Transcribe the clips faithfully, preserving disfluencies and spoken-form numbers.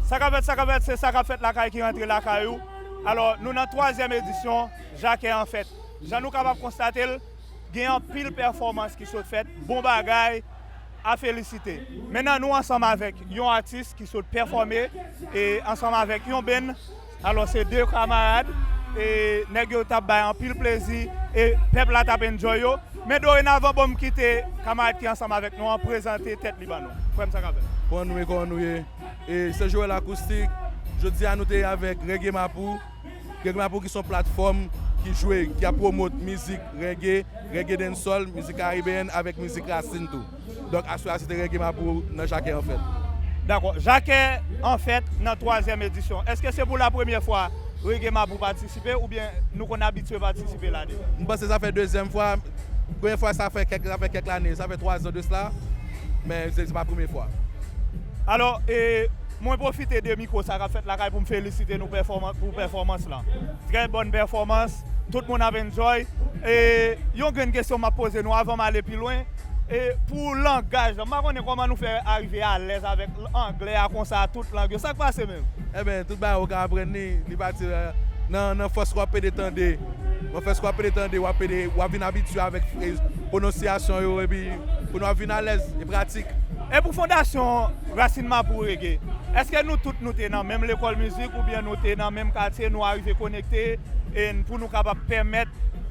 Sa k ap fèt, sa k ap fèt, se sa k ap fèt lakay ki rantre lakay ou. Alò, nou nan twazyèm edisyon Jakè an fèt. Jan nou kapab konstate l, gen anpil pèfòmans ki sot fèt, bon bagay, a felisite. Mentnan, nou ansanm avèk yon atis ki sot pèfòme, e ansanm avèk yon band. Alò, se de kamarad, e nèg yo t ap bay anpil plezi, e pèp la t ap enjoy yo. Men dorenavan, bon, m kite kamarad ki ansanm avèk nou an prezante tèt li ban nou. Frè m, sa k ap fèt? Kòman nou ye, kòman nou ye? E se Joel Acoustic. Jodi a, nou te avèk Reggae Mapou. Reggae Mapou ki se yon platfòm ki jwe, ki ap pwomot mizik reggae, reggae dancehall, mizik karibeyèn avèk mizik rasin tou. Donk, aswè a, se te Reggae Mapou nan Jakè an fèt. Dakò. Jakè an fèt nan twazyèm edisyon. Èske se pou la premyè fwa Reggae Mapou patisipe oubyen nou konn abitye patisipe la deja? M panse sa fè dezyèm fwa. Premye fwa, sa fè kèk, sa fè kèk lane, sa fè twa zan de sila, men se, se pa premye fwa. Alò, e, mwen pwofite de mikwo sa k ap fèt lakay pou m felisite nou pèfòman-, pou pèfòmans lan. Trè bòn pèfòmans, tout moun ap enjoy. E, yon grenn kesyon m ap poze nou avan m ale pi lwen. E, pou langaj lan, m pa konnen kòman nou fè arive alèz avèk anglè a konsa, tout lang yo. Sa k pase menm? Enben, tout bagay ou ka aprann li, li pati, euh, nan, nan fòs w ap pede tande. Nan fòs w ap pede tande, w ap pede, w ap vin abitye avèk, e, pwononsyasyon yo, epi pou nou ap vin alèz, e pratik. E pou fondasyon Rasin Mapou Reggae, èske nou tout nou te nan menm lekòl mizik oubyen nou te nan menm katye, nou arive konekte, e pou nou kapab pèmèt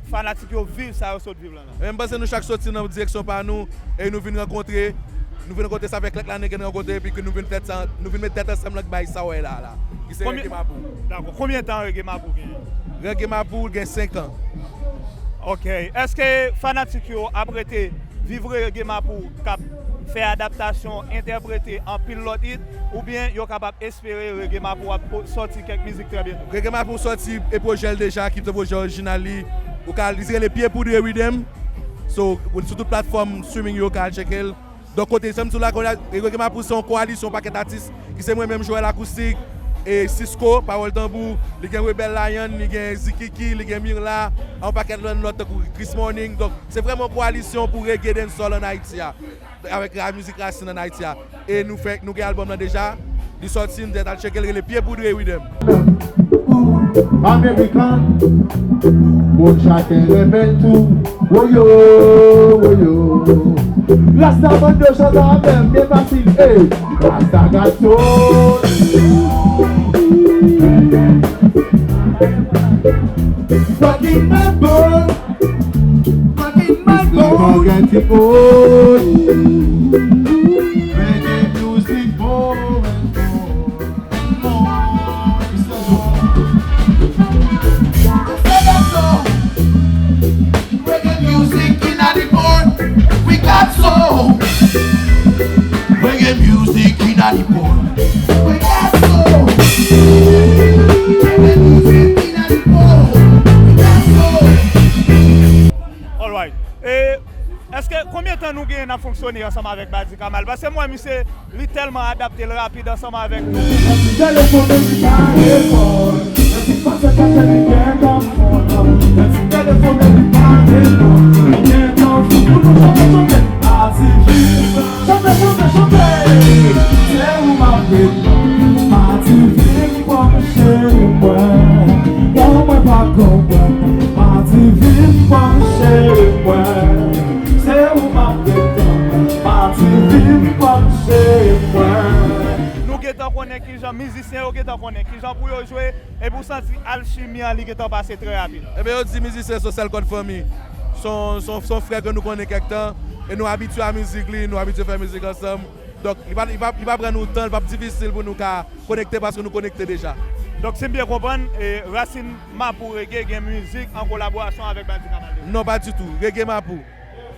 fanatik yo viv sa yo sot viv la? Men m panse nou chak soti nan direksyon pa nou, e nou vin rankontre, nou vin rankontre, sa fè kèk lane ke nou rankontre, epi ke nou vin fè sa, nou vin met tèt ansanm nan bay sa w wè la, la, ki se Reggae Mapou. Dakò. Konbyen tan Reggae Mapou genyen? Reggae Mapou gen senk an. Ok. Èske fanatik yo ap rete viv Reggae Mapou k ap fè adaptasyon, entèprete anpil lòt hit, oubyen yo kapab espere Reggae Mapou ap po-, sòti kèk mizik trè byento? Reggae Mapou sòti e pwojè l deja, ki te pwojè orijinal li. Ou ka, li rele Pye Poudre Riddim. So, sou tout platfòm streaming yo, ou ka al tcheke l. Donk, kote, sa m di w la, kounye a, Reggae Mapou se yon kowalisyon pakèt atis, ki se mwen menm, Joel Acoustic, e Cisco, Pawòl Tanbou, li gen Rebel Lion, li gen Zikiki, li gen Mirla, yon pakèt lòt, lòt tankou Chris Morning. Donk, se vrèman yon kowalisyon pou reggae dancehall ann Ayiti a. Avèk ra-, mizik rasin ann Ayiti a. E nou fè, nou gen albòm lan deja, li sòti, nou te al tcheke l, rele Pye Poudre Riddim. American, bon chaten rebèl tou. Woyo, woyo. Rasta bando chante avè m, byen fasil, ey. Rasta gato. Fucking my boy. Fucking my boy. Reggae music boring. Reggae music inna di board. We got soul. Reggae music inna di board. We got soul. Reggae music inna di board. We got soul. Alright. E, èske, konbyen tan nou genyen n ap fonksyone ansanm avèk Badi Kamal? Paske m wè misye, li tèlman adapte l rapid ansanm avèk nou. Telefone li pa reponn. Epi pase pase li gentan fonn. Epi telefone li pa reponn. Li gentan fonn. Pou nou chante, chante. Pati vin. Chante, chante, chante. Se ou m ap ret. Pati vin pran cheri mwen. Bon, mwen pa konprann. Pati vin pran cheri mwen. Se ou m ap ret. Pati vin pran cheri mwen. Nou gentan konnen kijan mizisyen yo gentan konnen kijan pou yo jwe, epi w santi alchimi an li gentan pase trè rapid. Ebyen, yo di mizisyen se yon sèl kòd fanmi. Se yon, se yon, se yon frè ke nou konnen kèk tan, e nou abitye a mizik li, nou abitye fè mizik ansanm. Donk, li pa, li pa, li pa pran nou tan, li p ap difisil pou nou ka konekte paske nou konekte deja. Donk, si m byen konprann, e, Rasin Mapou Reggae gen mizik an kolaborasyon avèk Badi Kamal deja? Non, pa ditou. Reggae Mapou.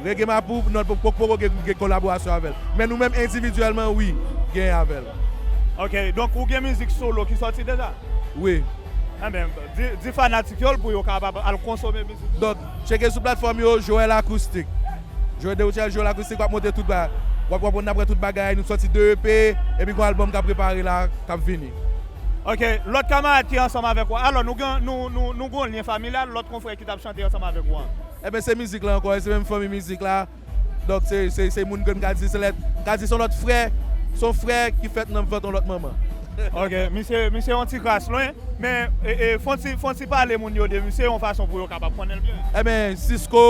Reggae Mapou, non, poko, poko gen, gen kolaborasyon avè l. Men nou menm endividyèlman, wi, gen avè l. Ok, donk ou gen mizik solo ki sòti deja? Wi. Enben, di, di fanatik yo l pou yo kapab al konsome mizik. Donk, tcheke sou platfòm yo, Joel Acoustic. Joel Derouchel, Joel Acoustic, w ap monte tout bagay. W ap, w ap konn apre tout bagay, nou sòti de E P, epi gon albòm k ap prepare la, k ap vini. Ok, lòt kamarad ki ansanm avèk ou, alò, nou gen, nou, nou, nou gon lyen familyal, lòt konfrè ki t ap chante ansanm avèk ou an? Enben, se mizik la ankò, se menm fanmi mizik la. Donk, se, se, se moun ke m ka di, se lè, ka di se yon lòt frè, se yon frè ki fèt nan vant yon lòt manman. Ok, misye, misye yon ti kras lwen, men e, e, fon ti, fon ti pale moun yo de misye yon fason pou yo kapab konnen l byen. Ebyen, Sisco,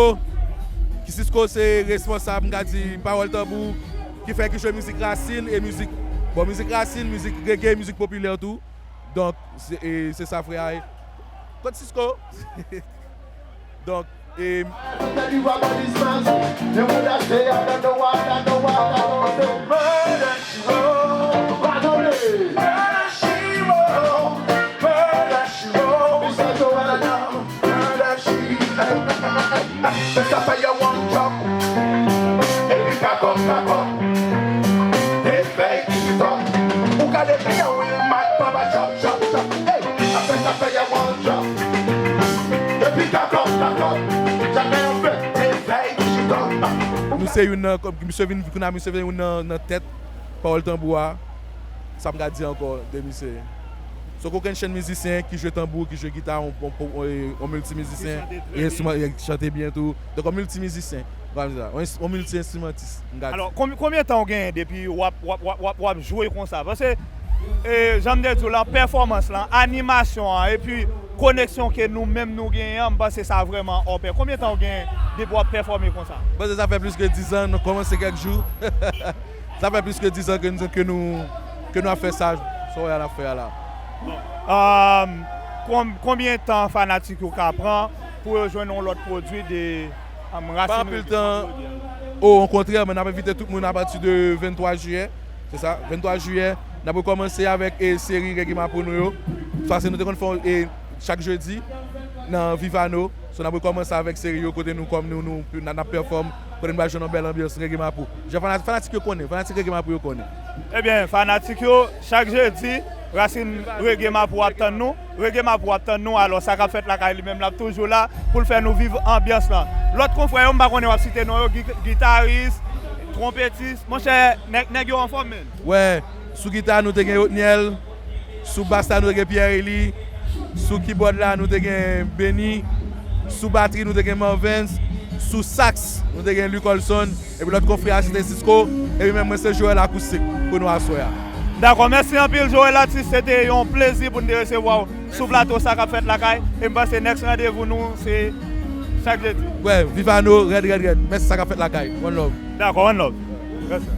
ki Sisco se responsab, m ka di, Pawòl Tanbou, ki fè ki jwe mizik rasin e mizik, bon, mizik rasin, mizik reggae, mizik popilè tou. Donk, se e, se sa frè a ye. Kot Sisco? Donk, e, Sa fè yo one drop. Epi kakòk, kakòk. Efèy TikTok. Ou gade byen wi, mak pa ba chop, chop, chop. Hey, apre sa fè yo one drop. Epi kakòk, kakòk. Chak yon fè efèy TikTok. Nou se youn nan, kòm misye vin, kounye a misye vin youn nan, nan tèt Pawòl Tanbou a. Sa m ka di ankò de misye? Se kokennchenn mizisyen ki jwe tanbou, ki jwe gita, on, on, on, on miltimizisyen, e enstriman, e chante byen tou. Donk, on miltimizisyen, m ka di sa, on, on milti-enstrimantis, m ka di. Alò, konbyen, konbyen tan w genyen depi w ap, w ap, w ap, w ap, w ap jwe konsa? Paske, e, jan m te di w lan, pèfòmans lan, animasyon an, epi koneksyon ke nou menm nou genyen an, m panse sa vrèman hors pair. Konbyen tan w genyen depi w ap pèfòme konsa? M panse sa fè plis ke dizan, nou kòmanse kèk jou. Sa fè plis ke dizan ke nou, ke nou, ke nou ap fè sa, sa w wè a n ap fè a la. Um, kon- konbyen tan fanatik yo ka pran pou yo jwenn yon lòt pwodui de um, Pa Rasin anpil Reggae? Tan. O, okontrè, men n ap envite tout moun apati de venntwa jiyè. Se sa, venntwa jiyè. N ap rekòmanse avèk e, seri Reggae Mapou nou yo. Sa se nou te konn fè e, chak jedi nan Vivano. So, n ap rekòmanse avèk seri yo kote nou kòm nou, nou, n ap pèfòm, kote nou va jwenn yon bèl anbyans Reggae Mapou. Jan fana- fanatik yo konnen, fanatik Reggae Mapou yo konnen. Ebyen, fanatik yo, chak jedi, Rasin Reggae Mapou ap tann nou. Reggae Mapou ap tann nou, alò sa k ap fèt lakay li menm l ap toujou la pou l fè nou viv anbyans lan. Lòt konfrè yo, m pa konnen w ap site non yo, gi- gitaris, twonpetis, monchè, nèg nèg yo anfòm menn. Wè, sou gita nou te gen Otniel, sou bas la nou te gen Pierre Elie, sou kibòd la nou te gen Benny, sou batri nou te gen Marvens, sou sax nou te gen Luc Olson, epi lòt konfrè a se te Sisco, epi menm mwen se Joel akoustik pou nou aswè a. Dakò, mèsi anpil Joel Atis, se te yon plezi pou n te resevwa w sou plato Sa k ap fèt lakay, e m panse next randevou nou se chak jedi. Wè, Vivano, rèd, rèd, rèd. Mèsi, Sa k ap fèt lakay. One love. Dakò, one love. Respè.